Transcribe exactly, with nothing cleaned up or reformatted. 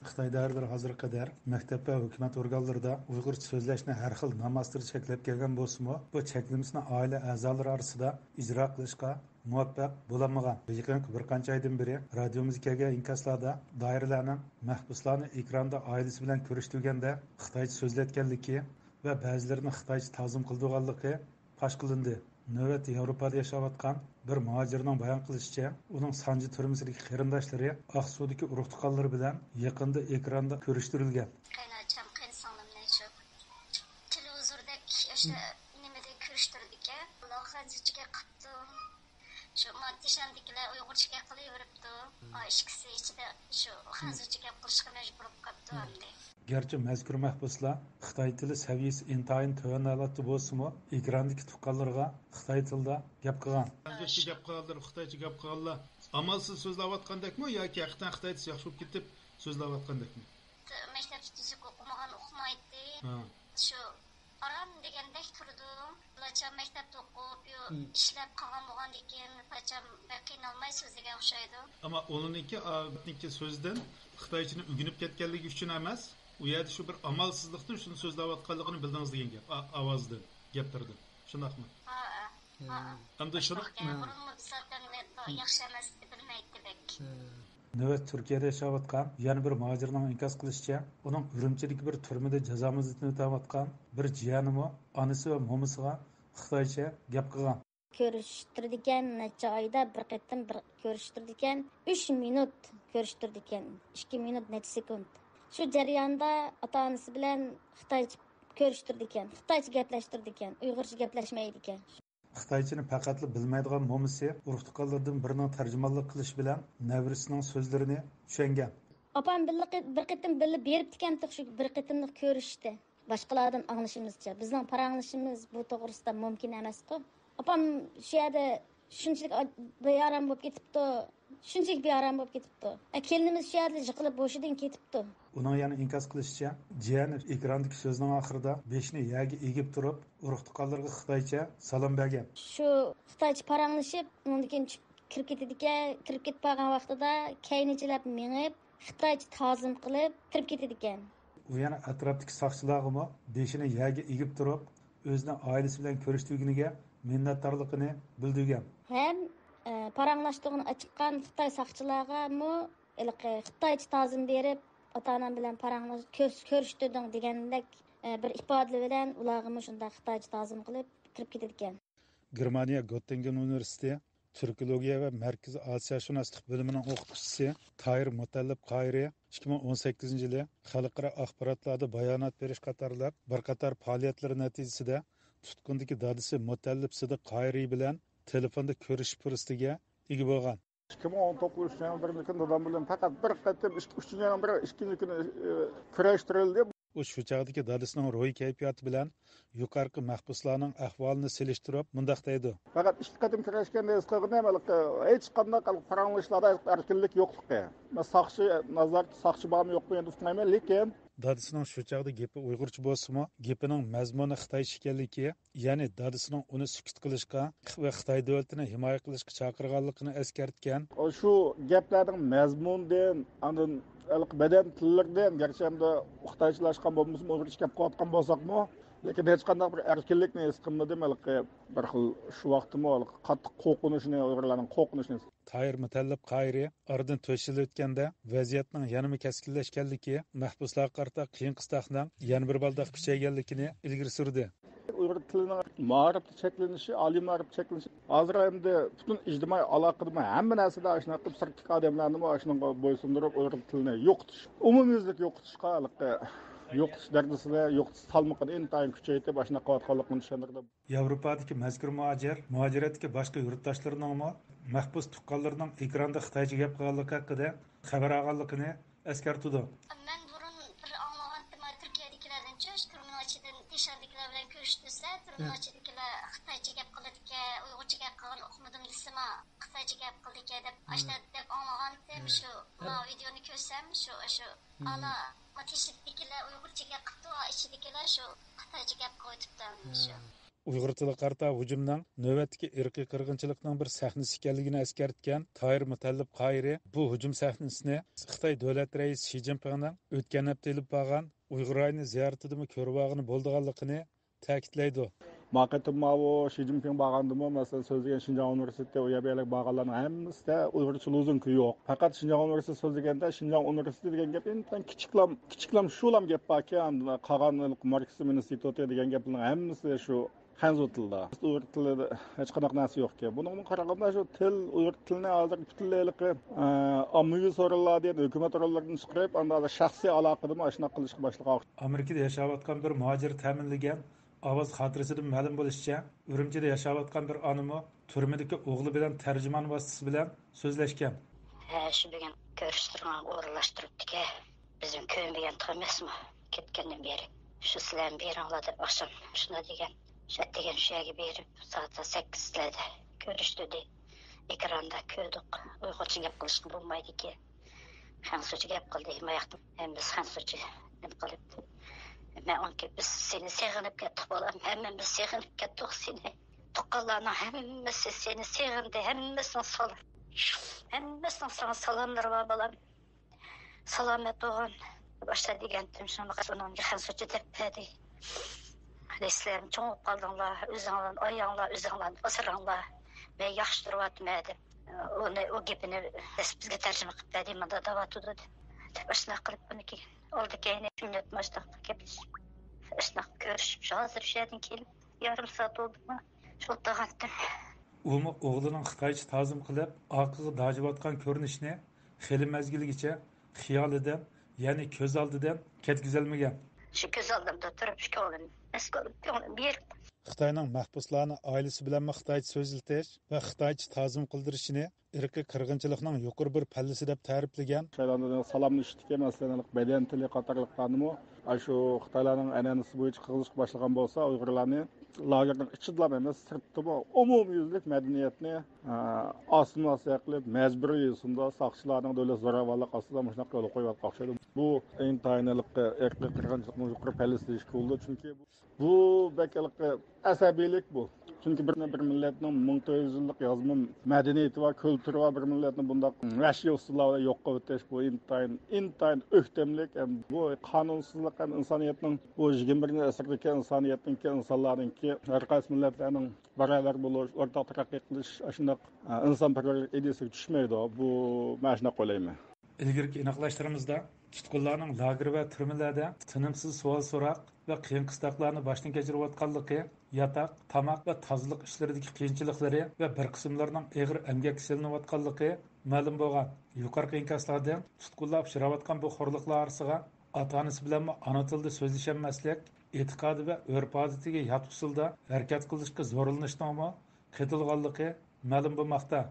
خىتاي دائىرىلىرى ھازىرغا قەدەر مەكتەپ ۋە ھۆكۈمەت ئورگانلىرىدا ئۇيغۇرچە سۆزلەشنى ھەر خىل نام ئاستىدا چەكلەپ كەلگەن بولسىمۇ، بۇ چەكلىمىسىنى ئائىلە ئەزالىرى ئارىسىدا ئىجرا قىلىشقا مۇۋەپپەق بولالمىغان. يېقىنقى بىر قانچە ئايدىن بېرى رادىيومىزغا كەلگەن ئىنكاسلاردا دائىرىلەرنىڭ مەھبۇسلارنى ئېكراندا ئائىلىسى بىلەن كۆرۈشتۈرگەندە خىتايچە سۆزلەتكەنلىكى ۋە بەزىلىرىنى خىتايچە تازىم قىلىدىغانلىقى پاش قىلىندى. نۆۋەتتە ياۋروپادا ياشاۋاتقان بىر مۇھاجىرنىڭ بايان قىلىشىچە، ئۇنىڭ سانجى تۈرمىسىدىكى قېرىنداشلىرى ئاقسۇدىكى ئۇرۇق-تۇغقانلىرى بىلەن يېقىندا ئېكراندا كۆرۈشتۈرۈلگەن. قېيىنئاچام، قېيىنسىڭلىمنى شۇ تېلېۋىزوردەك ئاشۇ نېمىدە كۆرۈشتۈرىدىكەن. خەنزۇچە گەپ قىپتۇ. شۇ مانا تېشەندىكىلەر ئۇيغۇرچە گەپ قىلىۋېرىپتۇ. ئا، ئىككىسى ئىچىدە شۇ خەنزۇچە گەپ قىلىشقا مەجبۇر بولۇپ قاپتۇ ئەمدى. گەرچە مەزكۇر مەھبۇسلار خىتاي تىلى سەۋىيىسى ئىنتايىن تۆۋەن ھالەتتە بولسىمۇ، ئېكراندىكى تۇغقانلىرىغا خىتاي تىلىدا گەپ قىلغان. خەنزۇچە گەپ قىلغانلار، خىتايچە گەپ قىلغانلار ئامالسىز سۆزلەۋاتقاندەكمۇ ياكى ھەقىقەتەن خىتايچىسى ياخشى بولۇپ كېتىپ سۆزلەۋاتقاندەكمۇ؟ مەكتەپتە تۈزۈك ئوقۇمىغان، ئۇقمايتتى. ھە. شۇ ئاران دېگەندەك تۇرىدۇ. بۇلارچە مەكتەپتە ئوقۇپ، يو-، مم. ئىشلەپ قالغان بولغاندىكىن، بۇلارچە بەك قىينالماي سۆزلىگەن ئوخشايدۇ. ئەمما ئۇنىڭكى، ئا، سۆزىدىن خىتايچىنى ئۆگىنىپ كەتكەنلىكى ئۈچۈن ئەمەس، ئۇ يەردە شۇ بىر ئامالسىزلىقتىن شۇنى سۆزلەۋاتقانلىقىنى بىلدىڭىز دېگەن گەپ، ئا-، ئاۋازىدىن، گەپلىرىدىن. شۇنداقمۇ؟ ھە، ھە. ھە. ئەمدى شۇنى، ھە. بۇرۇنمۇ بىزاتەن ياخشى ئەمەس، بىلمەيتتى بەك. ھە. نۆۋەت تۈركىيەدە ياشاۋاتقان يەنە بىر مۇھاجىرنىڭ ئىنكاس قىلىشىچە، ئۇنىڭ ئۈرۈمچىدىكى بىر تۈرمىدە جازا مۇددىتىنى ئۆتەۋاتقان بىر جىيەنىمۇ ئانىسى ۋە مومىسىغا خىتايچە گەپ قىلغان. كۆرۈشتۈرىدىكەن، نەچچە ئايدا بىر قېتىم بىر كۆرۈشتۈرىدىكەن، ئۈچ مىنۇت كۆرۈشتۈرىدىكەن، ئىككى مىنۇت نەچچە سېكۇنت. شۇ جەرياندا ئاتا-ئانىسى بىلەن خىتايچە كۆرۈشتۈرىدىكەن، خىتايچە گەپلەشتۈرىدىكەن، ئۇيغۇرچە گەپلەشمەيدىكەن. خىتايچىنى پەقەتلا بىلمەيدىغان مومىسى ئۇرۇق-تۇغقانلىرىدىن بىرىنىڭ تەرجىمانلىقى قىلىشى بىلەن نەۋرىسىنىڭ سۆزلىرىنى چۈشەنگەن. ئاپام بىللە قېت-، بىر قېتىم بىللە بېرىپتىكەنتۇق شۇ بىر قېتىملىق كۆرۈشۈشتە. باشقىلاردىن ئاڭلىشىمىزچە، بىزنىڭ پاراڭلىشىمىز بۇ توغرىسىدا مۇمكىن ئەمەسقۇ. ئاپام شۇ يەردە شۇنچىلىك ئا-، بىئارام بولۇپ كېتىپتۇ. شۇنچىلىك بىئارام بولۇپ كېتىپتۇ. ئە، كېلىنىمىز شۇ يەردە يىقىلىپ ھوشىدىن كېتىپتۇ. ئۇنىڭ يەنە ئىنكاس قىلىشىچە، جىيەنى ئېكراندىكى سۆزنىڭ ئاخىرىدا بېشىنى يەرگە ئېگىپ تۇرۇپ، ئۇرۇق-تۇغقانلىرىغا خىتايچە سالام بەرگەن. شۇ خىتايچە پاراڭلىشىپ، ئۇنىڭدىن كېيىن چۈشۈپ كىرىپ كېتىدىكەن. كىرىپ كېتىپ بارغان ۋاقتىدا كەينىچىلەپ مېڭىپ، خىتايچە تازىم قىلىپ كىرىپ كېتىدىكەن. ئۇ يەنە ئەتراپتىكى ساقچىلارغىمۇ بېشىنى يەرگە ئېگىپ تۇرۇپ، ئۆزىنى ئائىلىسى بىلەن كۆرۈشتۈرگىنىگە مىننەتدارلىقىنى بىلدۈرگەن. ھەم، ئە، پاراڭلاشتۇرغىنى ئاچىققان خىتاي ساقچىلارغىمۇ ھېلىقى خىتايچە تازىم بېرىپ، ئاتا-ئانام بىلەن پاراڭلاش-، كۆرۈش-، كۆرۈشتۈردۈڭ دېگەندەك، ئە، بىر ئىپادىلەر بىلەن ئۇلارغىمۇ شۇنداق خىتايچە تازىم قىلىپ كىرىپ كېتىدىكەن. گېرمانىيە گوتتىنگېن ئۇنىۋېرسىتېتى تۈركولوگىيە ۋە مەركىزىي ئاسىياشۇناسلىق بۆلۈمىنىڭ ئوقۇتقۇچىسى تاھىر مۇتەللىپ قاھىرى ئىككى مىڭ ئون سەككىزىنچى يىلى خەلقئارا ئاخباراتلاردا بايانات بېرىش قاتارلىق بىر قاتار پائالىيەتلىرى نەتىجىسىدە تۇتقۇندىكى دادىسى مۇتەللىپ سىدىق قاھىرى بىلەن تېلېفوندا كۆرۈشۈش پۇرسىتىگە ئىگە بولغان. ئىككى مىڭ ئون توققۇزىنچى يىلىنىڭ بىرىنچى كۈنى دادام بىلەن پەقەت بىر قېتىم، ئىككى، ئۈچىنچى يىلىنىڭ بىر، ئىككىنچى كۈنى، ئى، كۆرۈشتۈرۈلدى. ئۇ شۇ چاغدىكى دادىسىنىڭ روھىي كەيپىياتى بىلەن يۇقىرىقى مەھبۇسلارنىڭ ئەھۋالىنى سېلىشتۇرۇپ مۇنداق دەيدۇ. پەقەت ئىككى قېتىم كۆرۈشكەندە ھېس قىلغىنىم ھېلىقى ھېچقانداق پاراڭلىشىشلاردا ئەركىنلىك يوقلۇقى. ساقچى نازارىتى، ساقچى بارمۇ يوقمۇ ئەمدى ئۇقمايمەن، لېكىن دادىسىنىڭ شۇ چاغدا گېپى ئۇيغۇرچە بولسىمۇ، گېپىنىڭ مەزمۇنى خىتايچە ئىكەنلىكى، يەنى دادىسىنىڭ ئۇنى سۈكۈت قىلىشقا ۋە خىتاي دۆلىتىنى ھىمايە قىلىشقا چاقىرغانلىقىنى ئەسكەرتكەن. شۇ گەپلەرنىڭ مەزمۇنىدىن، ئاندىن ھېلىقى بەدەن تىللىرىدىن، گەرچە ئەمدى خىتايچىلاشقان بولمىسىمۇ، ئۇيغۇرچە گەپ قىلىۋاتقان بولساقمۇ، لېكىن ھېچقانداق بىر ئەركىنلىكنى ھېس قىلمىدىم. ھېلىقى بىر خىل شۇ ۋاقىتتىمۇ ھېلىقى قاتتىق قورقۇنچنى، ئۇيغۇرلارنىڭ قورقۇنچىنى ھېس تاھىر مۇتەللىپ قاھىرى ئارىدىن تۆت يىل ئۆتكەندە، ۋەزىيەتنىڭ يەنىمۇ كەسكىنلەشكەنلىكى، مەھبۇسلارغا قارىتا قىيىن-قىستاقنىڭ يەنە بىر بالداق كۈچەيگەنلىكىنى ئىلگىرى سۈردى. ئۇيغۇر تىلىنىڭ مائارىپتا چەكلىنىشى، ئالىي مائارىپتا چەكلىنىشى، ھازىر ئەمدى پۈتۈن ئىجتىمائىي ئالاقىدىمۇ ھەممە نەرسىدە ئاشۇنداق قىلىپ سىرتتىكى ئادەملەرنىمۇ ئاشۇنىڭغا بويسۇندۇرۇپ، ئۇيغۇر تىلىنى يوقىتىش، ئومۇميۈزلۈك يوقىتىشقا، ھېلىقى يوقىتىش دەرىجىسىدە، يوقىتىش سالمىقىنى ئىنتايىن كۈچەيتىپ، ئاشۇنداق قىلىۋاتقانلىقىنى چۈشەندۈردى. ياۋروپادىكى مەزكۇر مۇھاجىر، مۇھاجىرەتتىكى باشقا يۇرتداشلىرىنىڭمۇ مەھبۇس تۇغقانلىرىنىڭ ئېكراندا خىتايچە گەپ قىلغانلىقى ھەققىدە خەۋەر ئالغانلىقىنى ئەسكەرتىدۇ. مەن بۇرۇن بىر ئاڭلىغانتىم، تۈركىيەدىكىلەردىن چۈش، تۈرمىنىڭ ئىچىدىن تېشەندىكىلەر بىلەن كۆرۈشتۈرسە، تۈرمىنىڭ ئىچىدىكىلەر خىتايچە گەپ قىلىدىكەن، ئۇيغۇرچە گەپ قىلغىنى ئۇقمىدىم دېسىما، خىتايچە گەپ قىلىدىكەن دەپ، ئاشۇنداق دەپ ئاڭلىغانتىم. شۇ، ماۋۇ ۋىدېئونى كۆرسەم، شۇ، شۇ، ئالا، تېشەندىكىلەر ئۇيغۇرچە گەپ قىپتۇ، ئىچىدىكىلەر شۇ خىتايچە گەپ قىلىۋېتىپتۇ، شۇ. ئۇيغۇر تىلىغا قارىتا ھۇجۇمنىڭ نۆۋەتتىكى ئىرقىي قىرغىنچىلىقنىڭ بىر سەھنىسى ئىكەنلىكىنى ئەسكەرتكەن تاھىر مۇتەللىپ قاھىرى بۇ ھۇجۇم سەھنىسىنى خىتاي دۆلەت رەئىسى شى جىنپىڭنىڭ ئۆتكەن ھەپتە ئېلىپ بارغان ئۇيغۇر ئايىنى زىيارىتىدىمۇ كۆرۈۋالغىلى بولىدىغانلىقىنى تەكىتلەيدۇ. ما قېتىم ماۋۇ شى جىنپىڭ بارغاندىمۇ، مەسىلەن، سۆزلىگەن شىنجاڭ ئۇنىۋېرسىتېتى، ئۇ يەر بۇ يەرلەرگە بارغانلارنىڭ ھەممىسىدە ئۇيغۇرچە لوزۇنكا يوق. پەقەت شىنجاڭ ئۇنىۋېرسىتېتى سۆزلىگەندە، شىنجاڭ ئۇنىۋېرسىتېتى دېگەن گەپ ئېنىقتىن كىچىكلام، كىچىكلام شۇلام گەپ باركەن، قالغان ماركسىزم ئىنستىتۇتى دېگەن گەپلەرنىڭ ھەممىسى شۇ خەنزۇ تىلىدا. ئۇيغۇر تىلىدا ھېچقانداق نەرسە يوقكەن. بۇنىڭدىن قارىغاندا شۇ تىل، ئۇيغۇر تىلىنى ھازىر پۈتۈنلەي ھېلىقى، ئە، ئاممىۋى سورۇنلار دېگەن ھۆكۈمەت ئورۇنلىرىدىن چىقىرىپ، ئاندىن ھازىر شەخسىي ئالاقىدىمۇ ئاشۇنداق قىلىشقا باشلىغان. ئامېرىكىدا ياشاۋاتقان بىر مۇھاجىر تەمىنلىگەن ئاۋاز خاتىرىسىدىن مەلۇم بولۇشىچە، ئۈرۈمچىدە ياشاۋاتقان بىر ئانىمۇ تۈرمىدىكى ئوغلى بىلەن تەرجىمان ۋاسىتىسى بىلەن سۆزلەشكەن. ھە، شۇ بۈگۈن كۆرۈشتۈرگەن ئورۇنلاشتۇرۇپتىكەن. بىزنى كۆرمىگەن تۇرمىسمۇ كەتكەندىن بېرى؟ شۇ سىلەرمۇ بېرىڭلار دەپ ئاخشام شۇنداق دېگەن. شۇ ئەتىگەن شۇ يەرگە بېرىپ، سائەت سەككىزلەردە كۆرۈشتۈردى. ئېكراندا كۆردۇق. ئۇيغۇرچە گەپ قىلىشقا بولمايدىكەن. خەنزۇچە گەپ قىلدى. ماياقتىن ھەممىسى خەنزۇچە نېمە قىلىپ. مەن ئۇنىڭكى، بىز سېنى سېغىنىپ كەتتۇق، بالام. ھەممىمىز سېغىنىپ كەتتۇق سېنى. تۇغقانلارنىڭ ھەممىسى سېنى سېغىندى. ھەممىسىنىڭ سالام، ھەممىسىنىڭ ساڭا سالاملىرى بار، بالام. سالامەت بولغىن. باشتا دېگەنتىم، شۇنىڭغا ئۇنىڭغا خەنزۇچە دەپ بەردى. سىلەر چوڭ بولۇپ قالدىڭلار، ئۆزۈڭلارنى ئاياڭلار، ئۆزۈڭلارنى ئاسراڭلار. مەن ياخشى تۇرۇۋاتىمەن دەپ، ئۇنى، ئۇ گېپىنى بىزگە تەرجىمە قىلىپ بەردى، مۇنداق دەۋاتىدۇ دەپ. دەپ ئاشۇنداق قىلىپ ئۇنى كېيىن ئالدى كەينى ئۈچ مىنۇت ماشۇنداق گەپلىشىپ، ئاشۇنداق كۆرۈشۈپ، شۇ ھازىر شۇ يەردىن كېلىپ يېرىم سائەت بولدىمۇ، شۇ ئولتۇرغانتىم. ئۇمۇ ئوغلىنىڭ خىتايچە تازىم قىلىپ، ئارقىغا داجىۋاتقان كۆرۈنۈشىنى خېلى مەزگىلگىچە خىيالىدىن، يەنى كۆز ئالدىدىن كەتكۈزەلمىگەن. شۇ كۆز ئالدىمدا تۇرۇپ، شۇ كۆڭلۈم، ئەس كۆڭلۈم، كۆڭلۈم بېرىپ. خىتاينىڭ مەھبۇسلارنى ئائىلىسى بىلەنمۇ خىتايچە سۆزلىتىش ۋە خىتايچە تازىم قىلدۇرۇشىنى ئىرقىي قىرغىنچىلىقنىڭ يۇقىرى بىر پەللىسى دەپ تەرىپلىگەن. شايلاندىن سالاملىشىشتىكى مەسىلەن، بەدەن تىلى قاتارلىقلارنىمۇ ئاشۇ خىتايلارنىڭ ئەنئەنىسى بويىچە قىلىشقا باشلىغان بولسا، ئۇيغۇرلارنى لاگېرنىڭ ئىچىدىلا ئەمەس، سىرتتىمۇ ئومۇميۈزلۈك مەدەنىيەتنى، ئە، ئاسسىمىلياتسىيە قىلىپ، مەجبۇرىي ئۇسۇلدا ساقچىلارنىڭ دۆلەت زوراۋانلىقى ئاستىدا مۇشۇنداق يولغا قويۇۋاتقان ئوخشايدۇ. بۇ ئىنتايىن ھېلىقى ئىرقىي قىرغىنچىلىقنىڭ يۇقىرى پەللىسى دېيىشكە بولىدۇ، چۈنكى بۇ بەك ھېلىقى ئەسەبىيلىك بۇ. چۈنكى بىر، بىر مىللەتنىڭ مىڭ تۆت يۈز يىللىق يازما مەدەنىيىتى بار، كۈلتۈرى بار بىر مىللەتنى بۇنداق ۋەھشىي ئۇسۇللار بىلەن يوق قىلىۋېتىش، بۇ ئىنتايىن، ئىنتايىن ئۆكتەملىك. ھەم بۇ قانۇنسىزلىق ھەم ئىنسانىيەتنىڭ، بۇ يىگىرمە بىرىنچى ئەسىردىكى ئىنسانىيەتنىڭكى، ئىنسانلارنىڭكى ھەر قايسى مىللەتلەرنىڭ باراۋەر بولۇش، ئورتاق تەرەققىي قىلىش، ئاشۇنداق، ئە، ئىنسانپەرۋەرلىك ئىدىيىسىگە چۈشمەيدۇ. بۇ، مەن شۇنداق ئويلايمەن. ئىلگىرىكى ئېنىقلاشلىرىمىزدا تۇتقۇنلارنىڭ لاگېر ۋە تۈرمىلەردە تىنىمسىز سوئال-سوراق ۋە قىيىن-قىستاقلارنى باشتىن كەچۈرۈۋاتقانلىقى، ياتاق، تاماق ۋە تازىلىق ئىشلىرىدىكى قىيىنچىلىقلىرى ۋە بىر قىسىملىرىنىڭ ئېغىر ئەمگەككە سېلىنىۋاتقانلىقى مەلۇم بولغان. يۇقىرىقى ئىنكاسلاردىن تۇتقۇنلار ئۇچراۋاتقان بۇ خورلۇقلار ئارىسىغا ئاتا-ئانىسى بىلەنمۇ ئانا تىلدا سۆزلىشەلمەسلىك، ئېتىقادى ۋە ئۆرپ-ئادىتىگە يات ئۇسۇلدا ھەرىكەت قىلىشقا زورلىنىشنىڭمۇ قېتىلغانلىقى مەلۇم بولماقتا.